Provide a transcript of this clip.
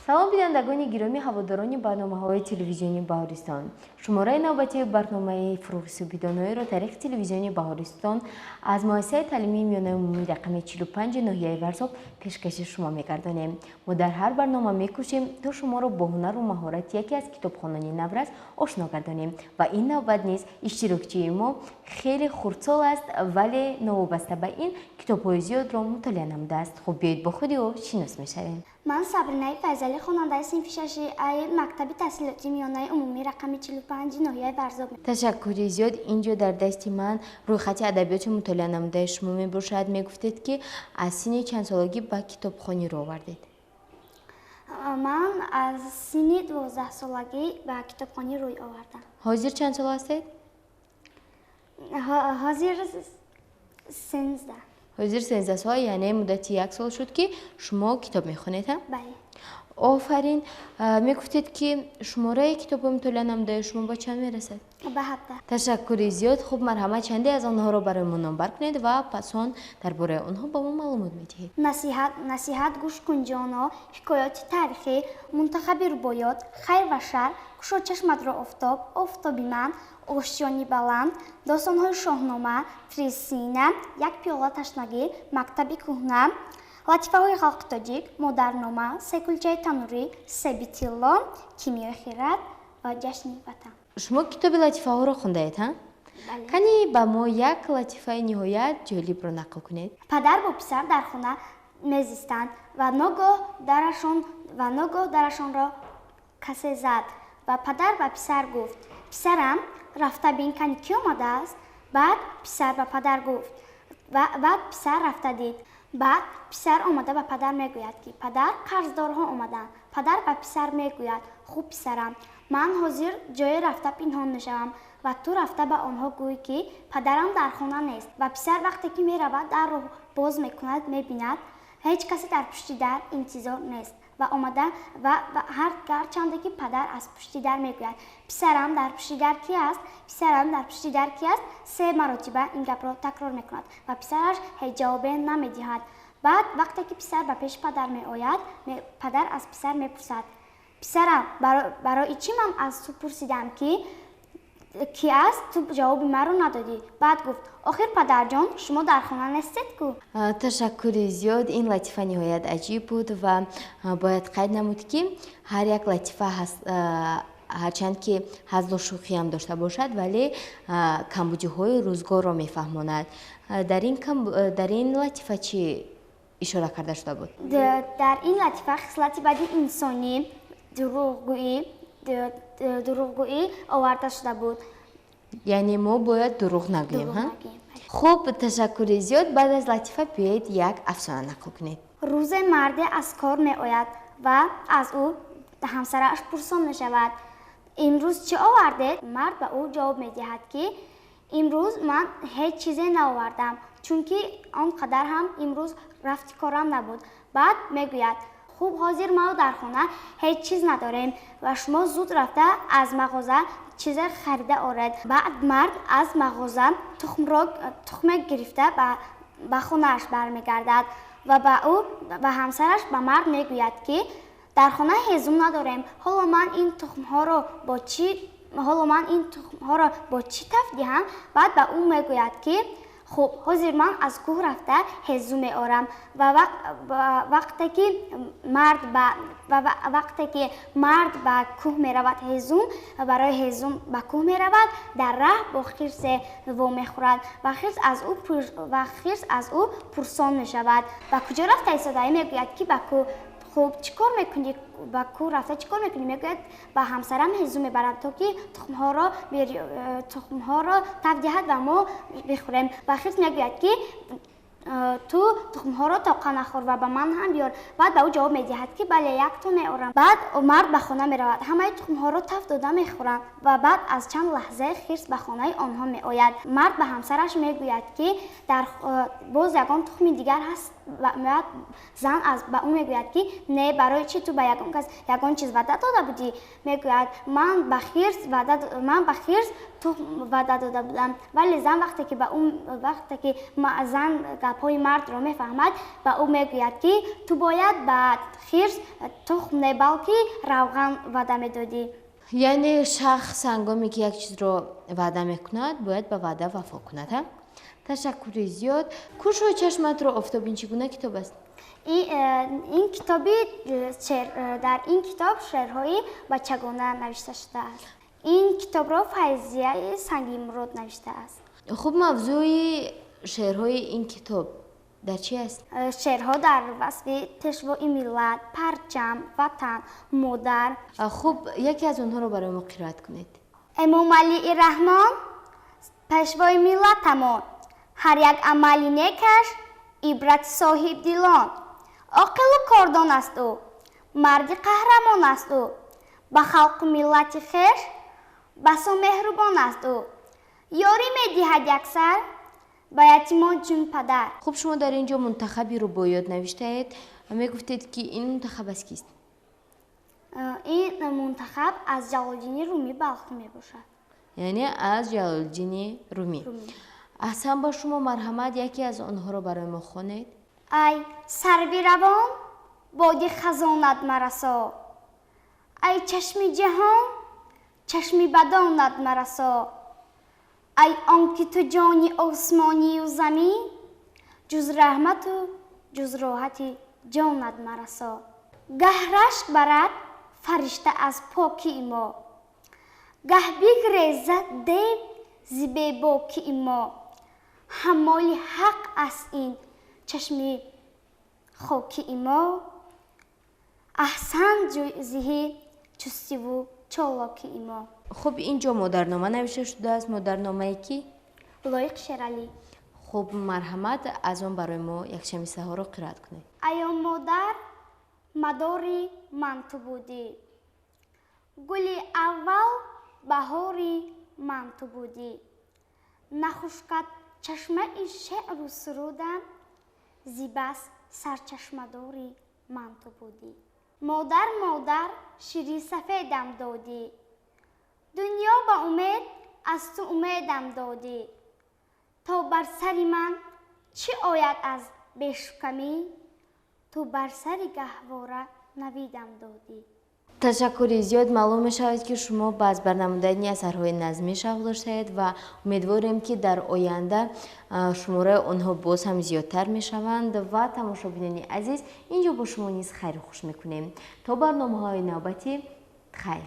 Салом, бинандагони гиромӣ, ҳаводорони барномаҳои телевизиони Баҳористон. Шумораи навбатии барномаи «Фурӯғи субҳидоноиро» тариқи телевизиони Баҳористон аз муассисаи таълимии миёнаи умумии рақами 45 ноҳияи Варзоб пешкаши шумо мегардонем. Мо дар ҳар барнома мекӯшем, то шуморо бо ҳунару маҳорати яке аз китобхонони наврас ошно гардонем ва ин навбат низ иштирокчии мо хеле хурдсол аст, вале новобаста ба ин китобҳои зиёдро мутолиа намудааст. Хуб, биёед, бо худи ӯ шинос мешавем. Ман Сабринаи Файзалӣ, хонандаи синфи шаши ай мактаби таҳсилоти миёнаи умумӣ рақами 45-и ноҳияи Варзоб. Ташаккури зиёд. Инҷо дар дасти ман рӯйхати адабиёти мутолиа намудаи шумо мебошад. Мегуфтед, ки аз синни чандсолагӣ ба китобхонӣ рӯ овардед? Ман аз синни 12-солагӣ ба китобхонӣ рӯй овардам. Ҳозир чанд сола ҳастед? Ҳозир 13. Ҳозир 13 сола, яъне муддати як сол шуд, ки шумо китоб мехонед, ҳа? Бале. Офарин. Мегуфтед, ки шумораи китобҳои мутолиа намудаи шумо ба чанд мерасад? Ба 17. Ташаккури зиёд. Хуб, марҳамат, чанде аз онҳоро барои мо номбар кунед ва пас он дар бораи онҳо ба мо маълумот медиҳед. Насиҳат, насиҳат гӯш кун, ҷоно, ҳикоёти таърихӣ, мунтахаби рубоёт, хайр ва шар, кушо чашматро офтоб, офтоби ман, ошёни баланд, достонҳои Шоҳнома, Трисина, як пиёла ташнагӣ, мактаби кӯҳна, латифаҳои халқи тоҷик, модарнома, се кулчаи танурӣ, себи тилло, кимиёи хирад ва ҷашни Ватан. Шумо китоби латифаҳоро хондаед, ҳа? Бале. Кани, ба мо як латифаи ниҳоят ҷолибро нақл кунед. Падар бо писар дар хона мезистанд ва ногоҳ дарашонро касе зад ва падар ба писар гуфт: «Писарам, рафта бин, кани кӣ омадааст?» Баъд писар ба падар гуфт ва баъд писар рафта дид. Баъд писар омада ба падар мегӯяд, ки: «Падар, қарздорҳо омаданд». Падар ба писар мегӯяд: «Хуб, писарам, ман ҳозир ҷое рафта пинҳон мешавам ва ту рафта ба онҳо гӯй, ки падарам дар хона нест». Ва писар вақте ки меравад, дарро боз мекунад, мебинад, ҳеҷ касе дар пушти дар интизор нест ва омада ва ҳар гарчанде ки падар аз пушти дар мегӯяд: «Писарам, дар пушти дар ки аст? Писарам, дар пушти дар ки аст?» Се маротиба ин гапро такрор мекунад ва писараш ҳеҷ ҷавобе намедиҳад. Баъд вақте ки писар ба пеши падар меояд, падар аз писар мепурсад: «Писарам, барои чӣ ман аз ту пурсидам, ки кӣ аст, ту ҷавоби маро надодӣ?» Баъд гуфт: «Охир, падарҷон, шумо дар хона нестед ку». Ташаккури зиёд. Ин латифа ниҳоят аҷиб буд ва бояд қайд намуд, ки ҳар як латифа ҳаст, ҳарчанд ки ҳазлу шӯхиам дошта бошад, вале камбудиҳои рӯзгорро мефаҳмонад. Дар ин латифа чӣ ишора карда шуда буд? Дар ин латифа хислати бади инсонӣ, дурӯғгӯӣ оварда шуда буд. Яъне мо бояд дурӯғ нагӯем, ҳа? Хуб, ташаккури зиёд. Баъд аз латифа биёед, як афсона нақл кунед. Рӯзе марде аз кор меояд ва аз ӯ ҳамсараш пурсон мешавад: «Имрӯз чӣ овардед?» Мард ба ӯ ҷавоб медиҳад, ки имрӯз ман ҳеҷ чизе наовардам, чунки он қадар ҳам имрӯз рафти корам набуд. Баъд мегӯяд: «Хуб, ҳозир мо дар хона ҳеҷ чиз надорем ва шумо зуд рафта аз мағоза чизе харида оред». Баъд мард аз мағоза тухме гирифта ба хонааш бармегардад ва ба ӯ ба ҳамсараш ба мард мегӯяд, ки дар хона ҳезум надорем, ҳоло ман ин тухмҳоро бо чӣ таф диҳам? Баъд ба ӯ мегӯяд, ки хуб, ҳозир ман аз кӯҳ рафта ҳезум меорам. Ва вақте ки мард ба кӯҳ меравад, ҳезум барои ҳезум ба кӯҳ меравад, дар раҳ бо хирсе вомехӯрад ва хирс аз ӯ пурсон мешавад: «Ба куҷо рафта истодаӣ?» Мегӯяд, ки ба кӯҳ. «Хуб, чӣ кор мекунӣ? Ба кӯҳ рафта чӣ кор мекунӣ?» Мегӯяд: «Ба ҳамсарам ҳезум мебарам, то ки тухмҳоро таф диҳад ва мо бихӯрем». Ва хирс мегӯяд, ки ту тухмҳоро тоқа нахӯр ва ба ман ҳам биёр. Баъд ба ӯ ҷавоб медиҳад, ки бале, якто меорам. Баъд мард ба хона меравад, ҳамаи тухмҳоро таф дода мехӯранд ва баъд аз чанд лаҳза хирс ба хонаи онҳо меояд. Мард ба ҳамсараш мегӯяд, ки дар боз ягон тухми дигар ҳаст? Баъд зан ба ӯ мегӯяд, ки не, барои чӣ, ту ба ягон кас ягон чиз ваъда дода будӣ? Мегӯяд: «Ман ба хирс тухм ваъда дода будам. Вале зан вақте ки ба ӯ вақте ки зан гапҳои мардро мефаҳмад, ба ӯ мегӯяд, ки ту бояд ба хирс тухм не, балки равған ваъда медодӣ. Яъне шахс ҳангоме ки як чизро ваъда мекунад, бояд ба ваъда вафо кунад. Ташаккури зиёд. Кушои чашматро офтоб ин чӣ гуна китоб аст? Ин китоби дар ин китоб шеърҳои бачагона навишта шудааст. Ин китобро Файзияи Сангимурод навиштааст. Хуб, мавзӯи шеърҳои ин китоб дар чӣ аст? Шеърҳо дар васфи пешвои миллат, парчам, ватан, модар. Хуб, яке аз онҳоро барои мо қироат кунед. Эмомалии Раҳмон пешвои миллатамон, ҳар як амали некаш ибрати соҳибдилон. Оқилу кордон аст ӯ, марди қаҳрамон аст ӯ, ба халқу миллати хеш басо меҳрубон аст ӯ. Ёрӣ медиҳад яксар ба ятимон чун падар. Хуб, шумо дар ин ҷо мунтахаби рубоиёт навиштаед ва мегуфтед, ки ин мунтахаб аз кист? Ин мунтахаб аз Ҷалолиддини Румӣ Балхӣ мебошад. Яъне аз Ҷалолиддини Румӣ. Аҳсан ба шумо, марҳамат, яке аз онҳоро барои мо хонед. Ай сарви равон, боди хазонат марасо, ай чашми ҷаҳон, чашми бадонат марасо, ай он ки ту ҷони осмонию замин, ҷуз раҳмату ҷуз роҳати ҷонат марасо. Гаҳ рашк барад фаришта аз покии мо, гаҳ бигрезад дев зи бебокии мо. Ҳамоли ҳақ аст ин чашми хокии мо, аҳсан зиҳи чустиву чолокии мо. Хуб, ин ҷо модарнома навишта шудааст. Модарномае ки? Лоиқ Шералӣ. Хуб, марҳамат, аз он барои мо якчанд мисраҳоро қироат кунед. Аё модар, мадори ман ту будӣ, гули аввал баҳори ман ту будӣ, нахушкад чашмаи шеъру сурудам, зи бас сарчашмадори ман ту будӣ. Модар, модар, шири сафедам додӣ, дунё ба умед аз ту умедам додӣ. То бар сари ман чӣ ояд аз бешукамӣ, ту бар сари гаҳвора навидам додӣ. Ташаккури зиёд. Маълум мешавад, ки шумо ба аз барнамудани асарҳои назмӣ шавқ доштаед ва умедворем, ки дар оянда шумораи онҳо боз ҳам зиёдтар мешаванд. Ва тамошобинони азиз, ин ҷо бо шумо низ хайру хуш мекунем. То барномаҳои навбатӣ, хайр.